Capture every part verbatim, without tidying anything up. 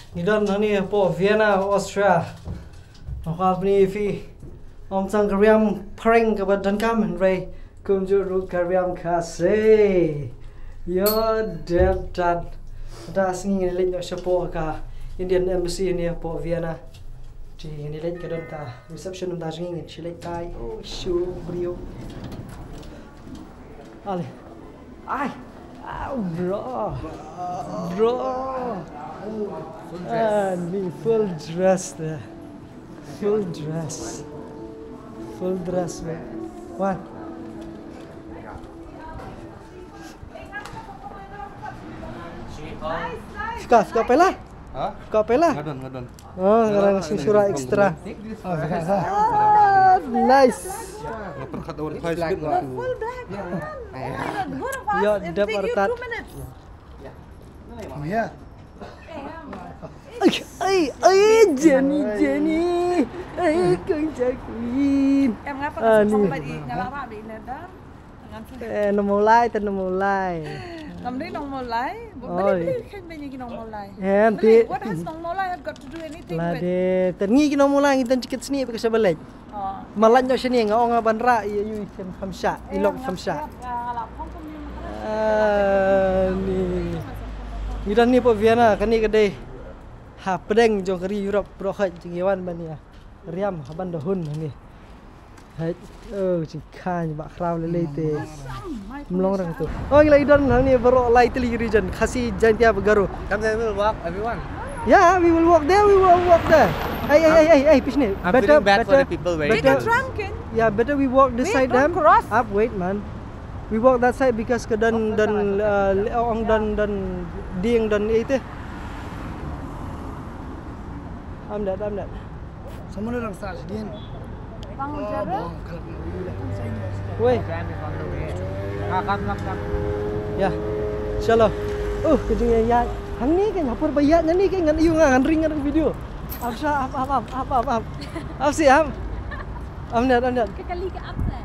Ngi don hangne hapoh Vienna, Austria. Nga kwah pyni ïa phi. Ym tang ka riam phareng kaba donkam hynrei kumjuh ruh ka riam Khasi. Ïoh dep tat. Mynta ka sngi ngin leit noh shapoh ka Indian Embassy hangne hapoh Vienna. Te ngin leit, ka don ka reception, mynta ka sngi ngin sa leit kai. Oh, shu briew. Ale. Ai. Ah, bro. Bro. Ani full dress de. Full dress. Full dress, man. What? Fika, fika pela? Ha? Fika pela? Nga don, nga don. Oh, nga don shuh shuh extra. Ah, nice. Nga pyrkhat wan price bit nga tu. Full black. Ïoh dep artat. Come here. Ai, ai, ai, Jenny, Jenny. Ai, kong Jacqueline. Em, ngapa ka song ba i nga la rah di nadar? Eh, nong Mawlai, te nong Mawlai. Ngam dei nong Mawlai. Beli beli khein beli ki nong Mawlai. Em, ti. What has nong Mawlai have got to do anything with? Lade, te ngi ki nong Mawlai ngi don jaket sniew ba ka sha balej. Ma lait noh shane nga ong nga ban rah ïa u, i khem kham shah, i lok kham shah. Ani. Ngi don hangne hapoh Vienna, kane ka dei ha pdeng jong ka ri Europe, baroh khoit jong ngi wan ban ïa riam ha ban da hun hangne. Hei, oh, jingkhang ba khraw lei lei te. Mlong rang tu. Oh, ngi la i don hangne baroh lai tylli region, Khasi, Jaintia bad Garo. Come there, we'll walk, everyone. Yeah, we will walk there, we will walk there. Hey, hey, hey, hey, hey, pishne. I'm feeling bad for the people wearing it. Get drunk, eh? Yeah, better we walk this side, don't cross. Up, wait, man. We walk that side because ka don, don, uh, ong don, don, ding don ite. I'm dead, I'm dead. Someone rang sa sdien. Bang jara. Wei. Ah, kam, kam, kam. Ya. Shalom. Uh, ka jingïaid. Hangne ka hapor ba ïaid hangne ka ngan ïoh nga ngan ring ngan ring video. Ap sha, ap, ap, ap, ap, ap, ap. Ap si, ap. Am net, am net. Ka kali ka ap sa.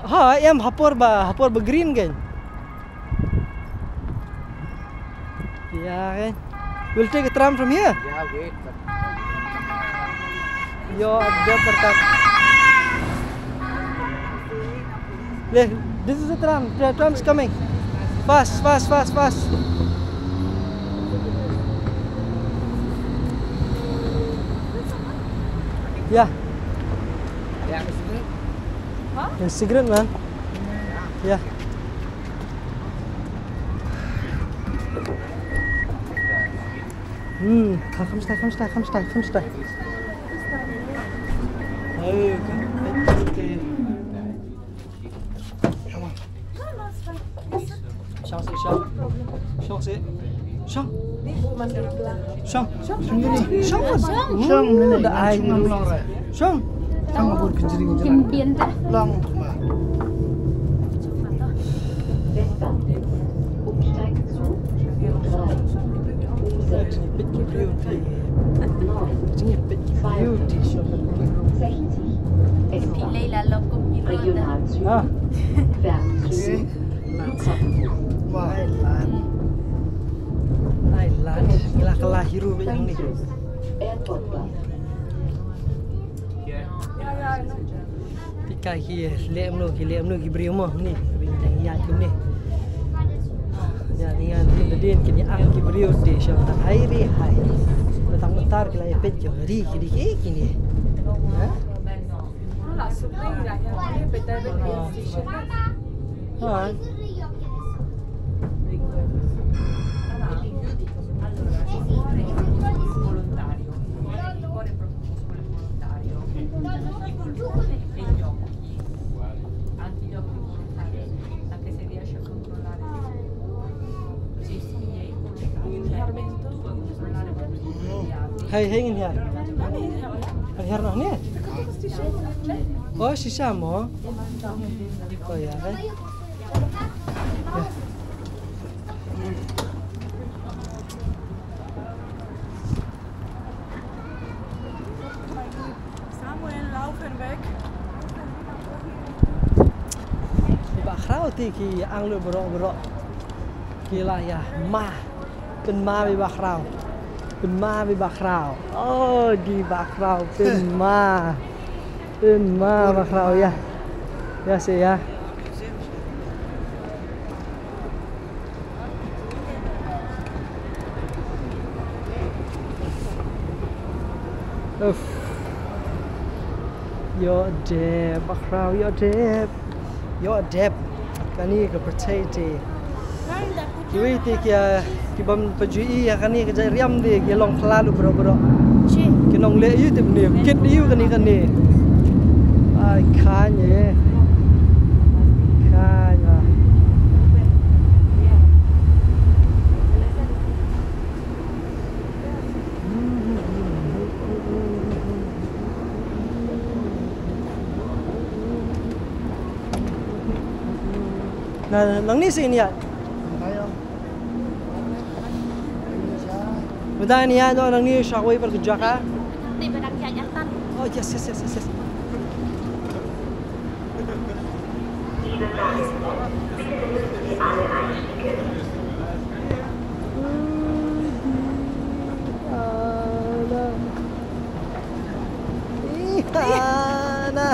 Ha, em hapor ba, hapor ba green kan. Ya, kan. We'll take a tram from here. Yeah, wait, but yo, update perkat. Leh, this is a tram. The tram is coming. Fast, fast, fast, fast. Yeah. Yeah, cigarette, man. Yeah. Hmm, come, come stay, come stay, come stay, come stay. Hey, come, come, come. Shong si, shong. Shong si. Shong. Shong. Shong. Shong. Shong. Shong. Shong. Shong. Shong. Phi lei la lok kum hero ta. Ah. Ai lad. Ai lad. Ngi la kylla hero bad ïa ngi. Te ki leh kumno, ki leh kumno ki briew mo, ni, ki briew dang ïaid kumne. Ïa, ni ngan, ni nadien kin ïa ang ki briew te shong tang hai ri hai. Mynta mynta ki la ïa peit ki ri ki dei ki kine. Ha? Ha. Hei, hei, ngin hiar. Ngin hiar noh ne? Oh, shisha mo. Oh, ya, hei. Samuel, lauf weg. Ba khraw te ki ang lut baroh baroh. Ki la ïa ma. Kynmaw ba khraw. Pynma bi bakhraw. Oh, di bakhraw. Pynma. Pynma bakhraw, ya. Ya, se, ya. Uff. Ïoh dep, bakhraw, ïoh dep. Ïoh dep. Kane ka pyrthei te. Kiwei te ki, ah, ki bym pat ju ïohi ïa kane ka jaitbynriew te, ki long phylla baroh baroh. Ki nongleh ïa u te, bniah kit ïa u kane kane. Ai, kane. Kane. Na, nangne seh ngin ïaid. Mynta ngin ïaid noh nangne sha kawei pat ka jaka. Oh, yes, yes, yes, yes, yes. Hana.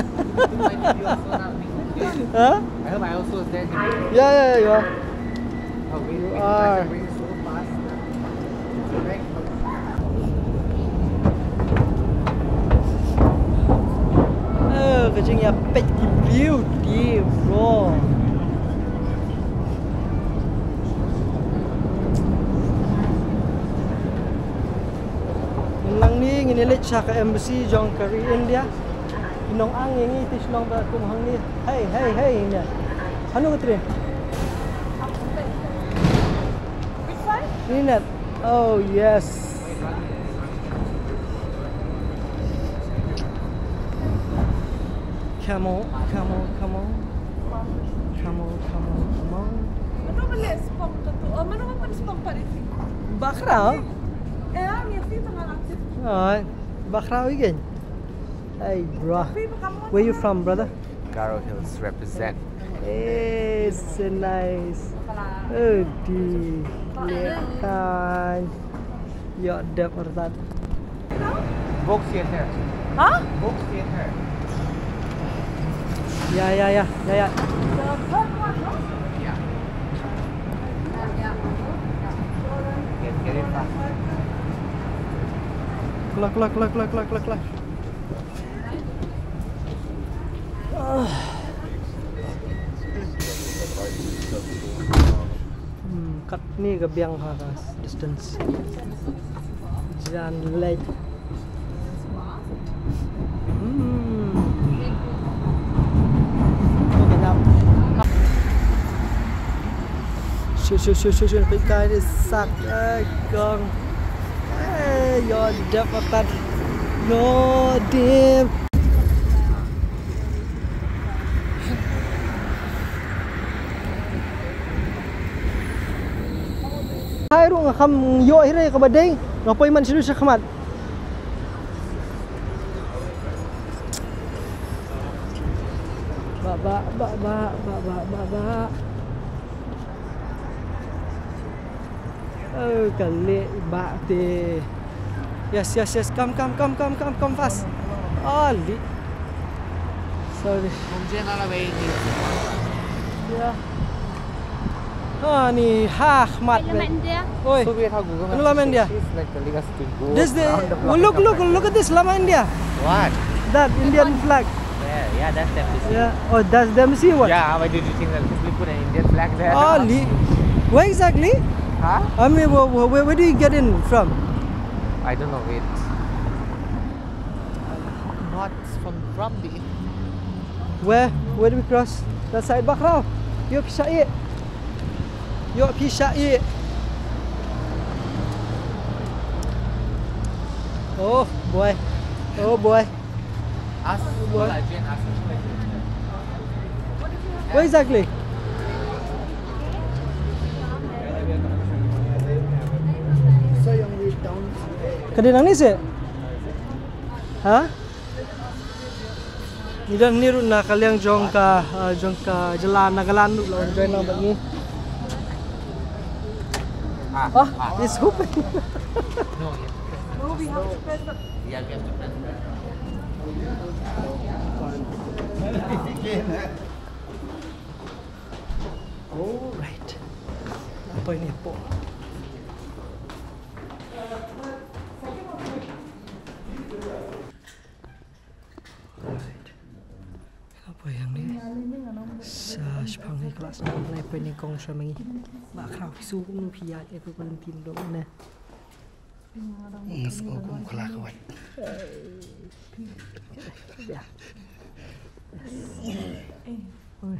Huh? I hope I also stand here. Yeah, yeah, yeah, you are. Oh, wait, you wait, are. Bring so fast. Correct. Eh, ka jingïapeit ki briew, ki briew. Mynta ngin ïa leit sha ka embassy jong ka ri India. Ki nong ang ïa ngi te shu long ba kum hangne. Hey, hey, hey, ne. Hano ka train? Which side? Ni net. Oh, yes. Come on, come on, come on. Come on, come on, come on. Mano ba leh spong ka tu? Oh, mano ba pynspong pat ïa phi? Bakhraw. Eh, ngi phi tang ngan aktif. Alright. Bakhraw again. Hey, bro. Where you from, brother? Garo Hills represent. Eh, so nice. Oh, di. Lekan. Ïoh dep artat. Book theater. Huh? Book theater. Ya, ya, ya, ya, ya. The third one, no? Yeah. Get, get it fast. Keluar, keluar, keluar. Ah. Hmm, katne ka biang ha ka distance. Jan leit. Hmm. Shu, shu, shu, shu, shu, peit kai ni sak, eh, kong. Eh, ïoh dep artat. Ïoh dep. Hai ruh nga kham ïoh hi re kaba dei, nga poi man sha khmat. Ba, ba, ba. Oh, ka leh i bah te. Yes, yes, yes. Come, come, come, come, come, come fast. Ali. Sorry. Mungkin ala bayi ni. Ya. Ah, ni ha khmat. Lama India. Oi. So we have Google Maps. Lama India. She's like telling us to go around the block. This the, well, look, look, look at this, Lama India. What? That Indian flag. Yeah, yeah, that's the embassy. Yeah. Oh, that's the embassy, what? Yeah, why did you think that we put an Indian flag there? Oh, li-, where exactly? Huh? I mean, where, where, where do you get in from? I don't know, wait. Not from, from the Where, where do we cross? That side, Bakhraw. Ïoh phi sha ïeh. Ïoh phi sha ïeh. Oh boy. Oh boy. Ask Paul again, ask him again. Where exactly? Ka dei nangne seh? Ha? Ngi don hangne ruh na ka liang jong ka, ah, jong ka jylla Nagaland ruh la wan join lang bad ngi. Ah, it's open. No, yeah. We have to press the. Yeah, we have to press. All right. Apa ini, Pop? All right. Apa yang ni? Sa shipang ni kelas ni, apa ini kong sa mengi? Ba khraw ki su kum nu phi ïa, eh, phi pyntin dong na. Ngas ko kum khlak wat. Yeah. Yes. Oh.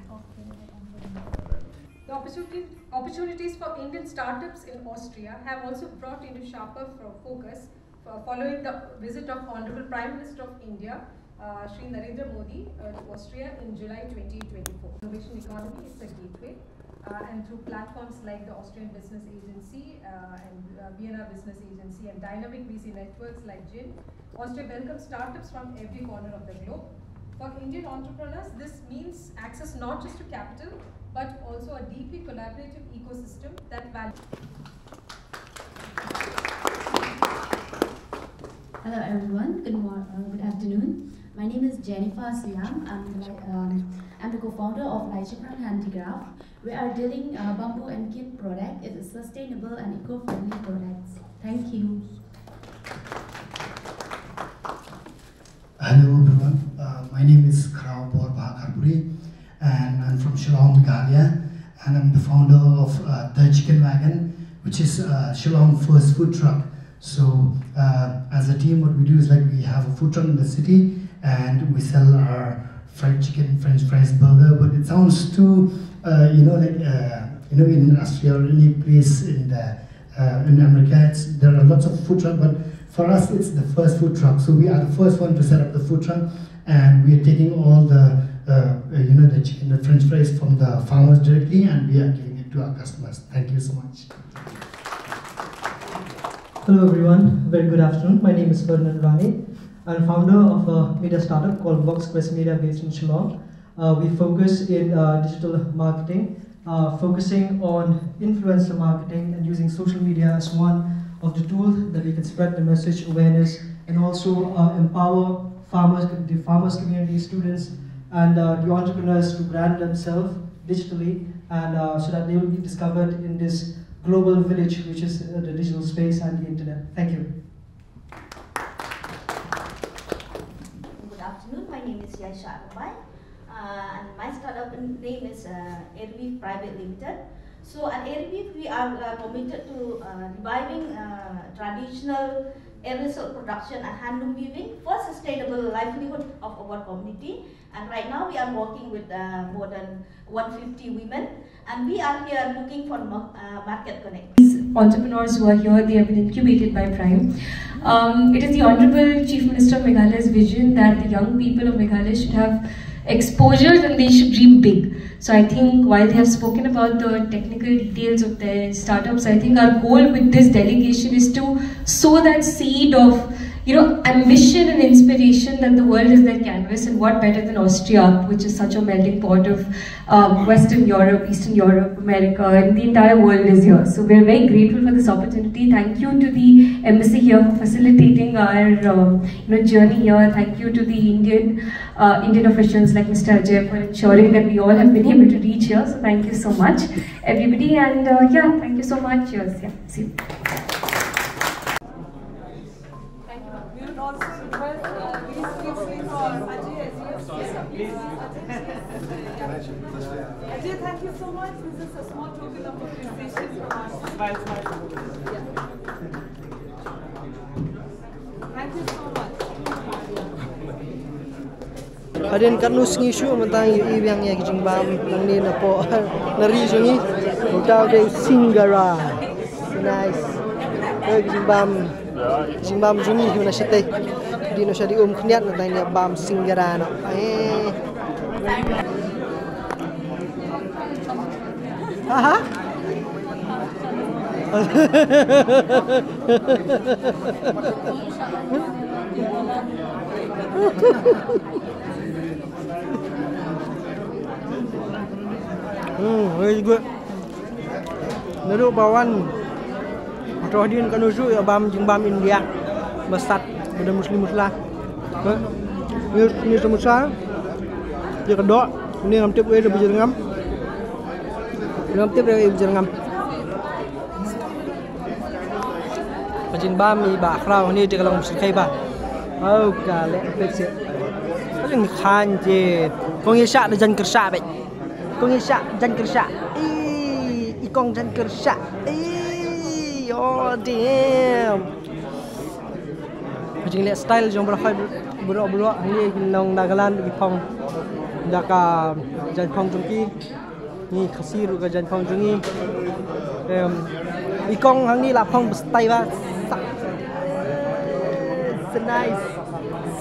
The opportunity, opportunities for Indian startups in Austria have also brought into sharper fo-, focus fo-, following the visit of Honorable Prime Minister of India, uh, Shri Narendra Modi, uh, to Austria in July twenty twenty-four. Innovation economy is a gateway, uh, and through platforms like the Austrian Business Agency, uh, and, uh, Vienna Business Agency and Dynamic V C networks like Jin, Austria welcomes startups from every corner of the globe. For Indian entrepreneurs, this means access not just to capital, but also a deeply collaborative ecosystem that values. Hello everyone, good mor-, uh, good afternoon. My name is Jennifer Siam. I'm the, um, I'm the co-founder of Laichaphrang Handicraft. We are dealing, uh, bamboo and kin product. It's a sustainable and eco-friendly products. Thank you. Hello everyone, uh, my name is Khraw Por Bah Kharpuri and I'm from Shillong, Meghalaya, and I'm the founder of, uh, The Chicken Wagon, which is, uh, Shillong first food truck. So, uh, as a team, what we do is, like, we have a food truck in the city and we sell our fried chicken, French fries, burger, but it sounds too, uh, you know, like, uh, you know, in Australia or any place in the uh, in America, it's, there are lots of food truck, but for us, it's the first food truck. So we are the first one to set up the food truck, and we are taking all the, uh, uh, you know, the chicken, the French fries from the farmers directly, and we are giving it to our customers. Thank you so much. Hello, everyone. Very good afternoon. My name is Ferdinand Rani. I'm founder of a media startup called Vox Quest Media, based in Shillong. Uh, we focus in, uh, digital marketing, uh, focusing on influencer marketing and using social media as one of the tools that we can spread the message, awareness, and also, uh, empower farmers, the farmers community, students, and, uh, the entrepreneurs to brand themselves digitally, and, uh, so that they will be discovered in this global village, which is, uh, the digital space and the internet. Thank you. Good afternoon. My name is Yaisha Arabai, uh, and my startup name is, uh, Airweave Private Limited. So at Airweave, we are, uh, committed to, uh, reviving, uh, traditional aerial silk production and handloom weaving for sustainable livelihood of our community. And right now, we are working with, uh, more than one fifty women, and we are here looking for mar-, uh, market connect. These entrepreneurs who are here, they have been incubated by Prime. Um, it is the Honorable Chief Minister of Meghalaya's vision that the young people of Meghalaya should have exposures and they should dream big. So I think while they have spoken about the technical details of their startups, I think our goal with this delegation is to sow that seed of, you know, ambition and inspiration that the world is their canvas, and what better than Austria, which is such a melting pot of, um, Western Europe, Eastern Europe, America, and the entire world is here. So we're very grateful for this opportunity. Thank you to the embassy here for facilitating our, um, you know, journey here. Thank you to the Indian, uh, Indian officials like Mister Ajay for ensuring that we all have been able to reach here. So thank you so much, everybody, and, uh, yeah, thank you so much. Cheers. Yeah, see you. Thank you. We would also request, uh, these three things for Ajay as well. Yes, sir, please. Ajay, thank you so much. This is a small token of appreciation from us. Smile, smile. Yeah. Thank you so much. Hadien katno sngi shuh mynta ngi ïohi biang ïa ki jingbam nangne napoh na ri jong ngi. Uta u dei u singara. Nice. Eh, ki jingbam, jingbam jong ngi na shatei. Dei noh sha dei um khyndiat, mynta ngi ïa bam singara noh. Eh. Aha. Hmm, very good. Naduh ba wan. Hato hadien katno shuh ïa bam jingbam India. Ba sat, ba da musli musla. Ni, ni samosa. Ïa ka doh, ni ngam tip ïa ka bajyrngam. Ngam tip ïa ka bajyrngam. Ka jingbam i Bah Khraw ni te ka long sngewkhia ba. Au ka leh pek se. Ka jingkhan je. Kong ïa shah da jan kyrsha bek. Kong ïa shah jan kyrsha. I, i kong jan kyrsha. I, oh damn. Ka jingleh style jong baroh baroh baroh hangne ki nong Nagaland ki phong da ka jaiñphong jong ki. Ngi Khasi ruh ka jaiñphong jong ngi. Em, i kong hangne la phong ba style ba. Sak. So nice.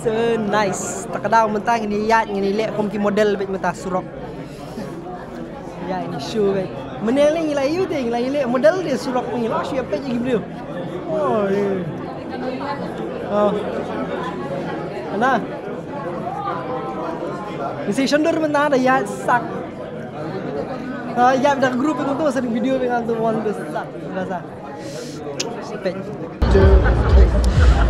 So nice. Ta ka daw mynta ngin ïaid ngin leh kum ki model bad mynta surok. Ïa, ini show, guys. Mynne lei ngi la ïoh te, ngi la ïoh leh model te surok ngi la shu ïa peit ïa ki briew. Oh, eh. Oh. Ana. Ngi sa shon dur mynta da ïa sak. Ah, ïa da group pynto sa video pynto wan da sak. Da sak.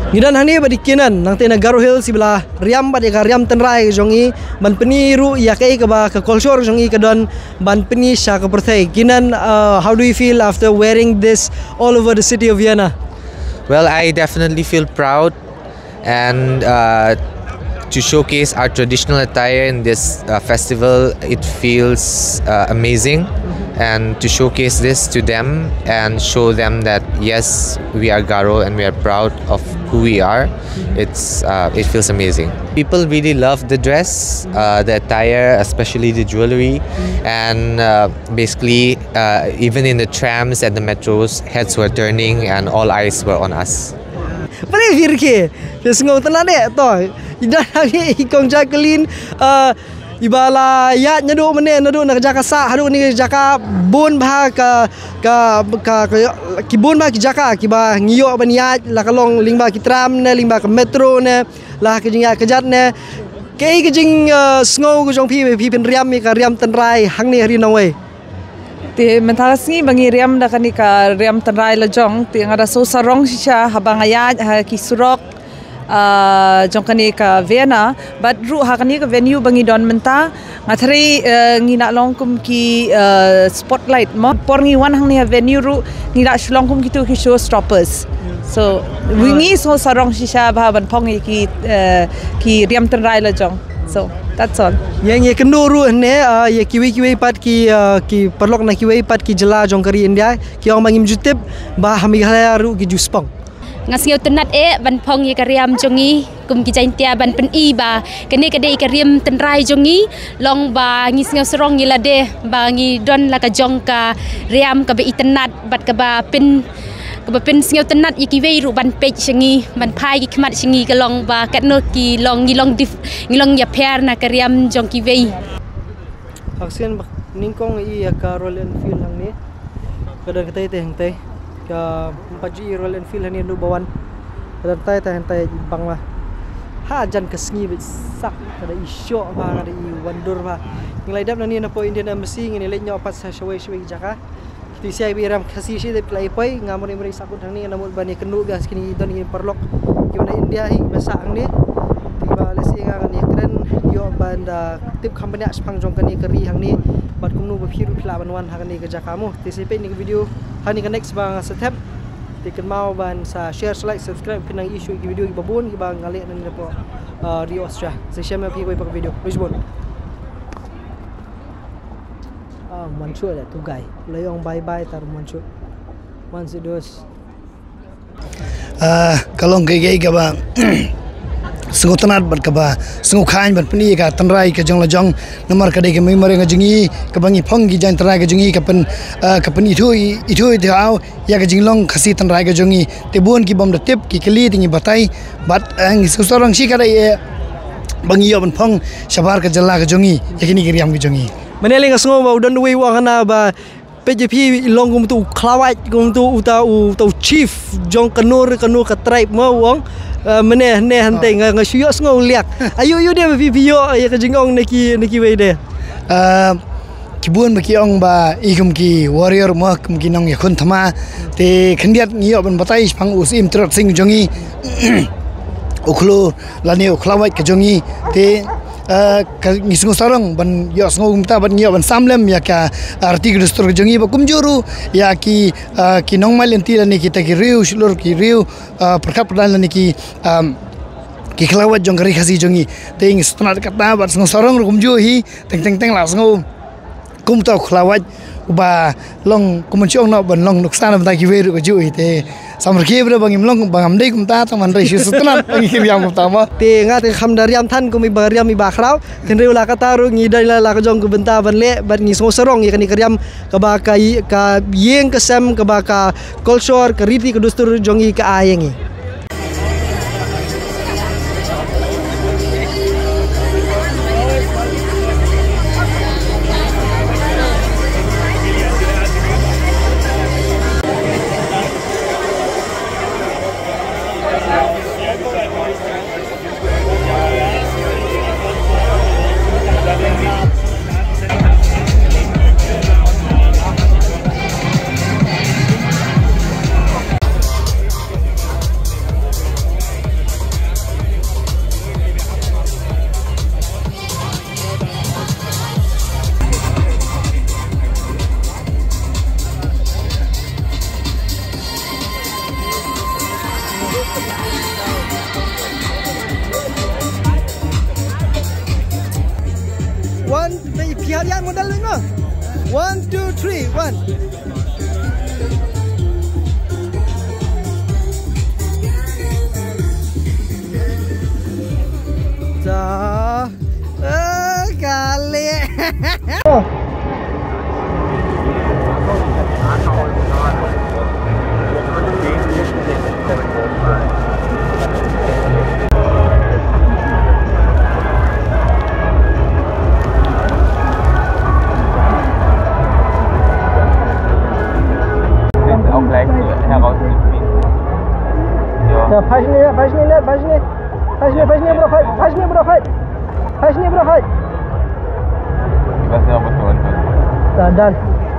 Ngi don hangne bad i Kinan, nangta na Garo Hills, iba la riam bad ïa ka riam tynrai jong i, ban pyni ruh ïa kaei kaba ka culture jong i ka don, ban pyni sha ka pyrthei. Kinan, uh, how do you feel after wearing this all over the city of Vienna? Well, I definitely feel proud and, uh, to showcase our traditional attire in this, uh, festival, it feels, uh, amazing. And to showcase this to them and show them that, yes, we are Garo and we are proud of who we are, it's, uh, it feels amazing. People really love the dress, uh, the attire, especially the jewelry, and, uh, basically, uh, even in the trams and the metros, heads were turning and all eyes were on us. Balei phi rkhie? Phi sngewtynnad de to. I don hangne i kong Jacqueline, uh, iba la ïaid naduh mynne, naduh na ka jaka sah haduh kane ka jaka, bun bha ka, ka, ka, ka, ki bun bha ki jaka kiba ngi ïoh ban ïaid, la ka long lyngba ki tram ne, lyngba ka metro ne, la ka jingïaid kjat ne. Kaei ka jing, uh, sngew ka jong phi, phi pynriam ïa ka riam tynrai hangne ha ri nongwei? Te mynta ka sngi ba ngi riam da kane ka riam tynrai la jong, te nga da sngewsarong shisha haba nga ïaid ha ki surok, ah, jong kane ka Vienna, bad ruh ha kane ka venue ba ngi don mynta, nga threi, eh, ngi nang long kum ki, eh, spotlight mo. Por ngi wan hangne ha venue ruh, ngi da shu long kum kitu ki showstoppers. So, wi ngi sngewsarong shisha ba ban phong ïa ki, eh, ki riam tynrai la jong. So, that's all. Ïa ngi kynduh ruh ne, ah, ïa kiwei kiwei pat ki, ah, ki paralok na kiwei pat ki jylla jong ka ri India, ki ong ba ngim ju tip ba ha Meghalaya ruh ki ju spong. Nga sngewtynnad eh ban phong ïa ka riam jong ngi kum ki Jaiñtia ban pyni ba kane ka dei ka riam tynrai jong ngi, long ba ngi sngewsarong ïa lade ba ngi don la ka jong ka riam kaba itynnad bad kaba pyn, kaba pynsngewtynnad ïa kiwei ruh ban peit sha ngi, ban phai ki khmat sha ngi, ka long ba katno ki long, ngi long dif, ngi long ïapher na ka riam jong kiwei. Ha ka sien ba nyngkong i ïa ka Royal Enfield hangne. Ka don katei te hangtei. Ka, ym pat ju i Royal Enfield hangne naduh ba wan. Ka don tai te hangtei bang la. Ha jan ka sngi beit sak, ka da i shoh bha, ka da i wandur bha. Ngi la dep nangne napoh Indian Embassy, ngin leit noh pat sa shawei shawei ki jaka. Te sha i ba i riam Khasi shi dep la i poi, nga mut i mut i sah kut hangne, nga mut ban ïakynduh biang sa kine ki don ki paralok kiba na India hi ba sah hangne. Te ba lehse nga ngan ïakren ïoh ban da tip kham bniah shaphang jong kane ka ri hangne bad kumno ba phi ruh phi lah ban wan ha kane ka jaka mo. Te sa peit ïa kane ka video ha kane ka next ba nga sa thep. Te kynmaw ban sa share, sa like, subscribe, phin nang ïohi shuh ïa ki video kiba bun kiba nga leh nangne napoh, ah, ri Austria. Sa shem ïa phi kawei pat ka video. Lujbun. Ah, Manchur da tu guy. La ong bye bye tar Manchur. Manchur dos. Ah, ka long kaei kaei kaba sngewtynnad bad kaba sngewkhlaiñ ban pyni ïa ka tynrai ka jong la jong. Namar ka dei ka memory ka jong ngi, kaba ngi phong ki jaiñ tynrai ka jong ngi, ka pyn, ah, ka pynithuh, ithuh, ithuh ïa ka jinglong Khasi tynrai ka jong ngi. Te bun ki bym da tip, ki kylli te ngi batai. Bad, eh, ngi sngewsarong shi ka dei, eh, ba ngi ïoh ban phong shabar ka jylla ka jong ngi ïa kine ki riam ka jong ngi. Mynne lei nga sngew ba u don uwei u ong hana ba peit ïa phi i long kum uta u khlawait, kum uta u, uta u chief jong kano re kano ka tribe mo u ong. Eh, mynne ne hangtei nga, nga shu ïoh sngew liak. Aïu aïu de ba phi, phi ïoh ïa ka jingong na ki, na kiwei de? Eh, Ki bun ba ki ong ba i kum ki warrior mo, kum ki nongïakhun thma. Te khyndiat ngi ïoh ban batai shaphang u Syiem Tirot Sing jong ngi, u khlur lane u khlawait ka jong ngi. Te, ah, ka ngi sngew sarong ban ïoh sngew kumta, ban ngi ïoh ban sam lem ïa ka, ah, riti ka dustur ka jong ngi, ba kumjuh ruh ïa ki, ah, ki nongmai lynti lane kita ki riew shlur, ki riew, ah, pyrkhat pyrdan lane ki, ah, ki khlawait jong ka Ri Khasi jong ngi. Te ngi sngewtynnat kata bad sngew sarong ruh kumjuh hi. Teng teng teng la sngew kumta u khlawait uba long kum ban shu ong noh ban long nuksan na bynta kiwei ruh kajuh hi. Te samrkhie ba ngim long, ba ngam dei kumta, tang ban dei shu sngewtynnat ba ngi kyrïam kumta mo. Te nga te kham da riam than kum i ba riam i ba khraw. Hynrei la kata ruh ngi dei la, la ka jong ka bynta ban leh, bad ngi sngew sarong ïa kane ka riam kaba ka i-, ka ïing ka sem, kaba ka culture, ka riti ka dustur jong ngi ka ai ïa ngi. One, phi hap ïaid model, no? One, two, three, one. Ta. Eh, kali. Ist auch leicht herauszufinden. Ja. Ja, falsch nicht, falsch nicht, falsch nicht. Falsch nicht, falsch nicht, Bruder, falsch, falsch nicht, Bruder, falsch. Falsch nicht, Bruder, falsch. Ich weiß nicht, ob es so ankommt. Na dann.